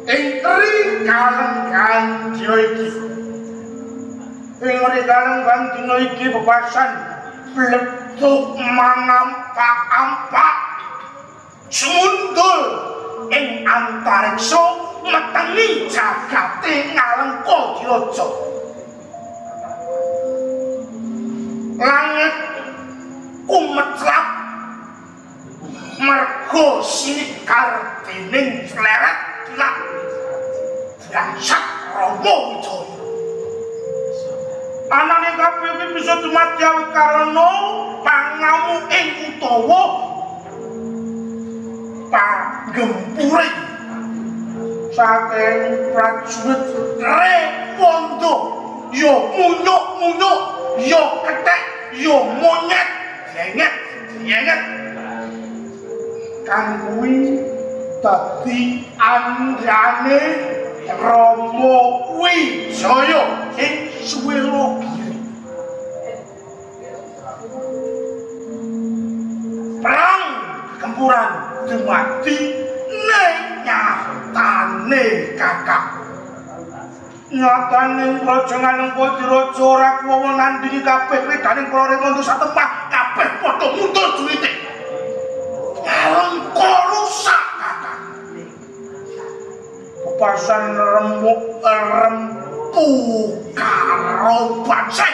Ing ri kalenggan dina iki. Ing ri kalenggan dina iki bebasan bleduk mangampak-ampak sumundul ing antariksa metengi jagate Ngalengka Diraja. Langit kumeclap merga sinikar dening sleret kilat dahsyat Rama Wijaya. Anane kabeh iki bisa dumadi awit karena pangamuking utawa panggempure saking prajurit Rewondo ya munyuk-munyuk ya kethek ya monyet jenget jenget kang kuwi dadi andhane Rama Wijaya ing Swelogiri. Perang gempuran dumadi ning nyatane kakak. Nyatane Praja Ngalengka Diraja ora kuwawa nandingi kabeh kredaning para Rewondo satemah kabeh padha mundur julite. Ngalengka rusak kakak. Bebasan remuk rempu karo bansai.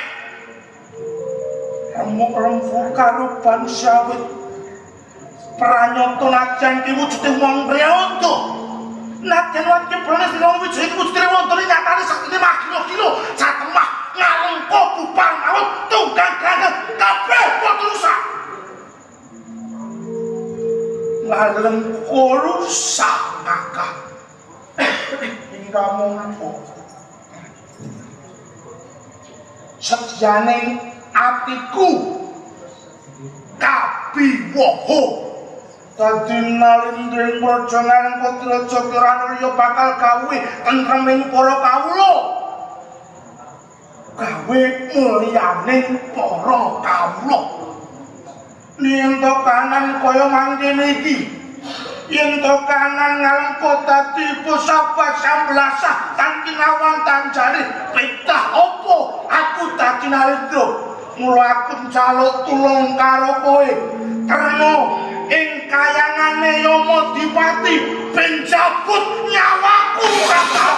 Remuk rempu karo bansawit. Pranyata najan ki wujude wong Rewondo. Nadyan wajib brane sing wong Wijaya iki wujude Rewondo nyatane saktine magila-gila satemah Ngalengka bubar mawon tunggang granggang kabeh padha rusak. Ngalengka rusak kakak. Ing kamangka setyane atiku kabiwoho dadi nalindring Praja Ngalengka Diraja Kiranulya bakal gawe tentreming para kawula, gawe mulyaning para kawula. Yen to kanan kaya mangkene iki, yen to kanan Ngalengka dadi pusapa samblasah tan kinawan tanjane petah apa aku dadi Nalindra. Mula aku njaluk tulung karo kowe karena ing kayangane Yama Dipati ben cabut nyawaku kakak.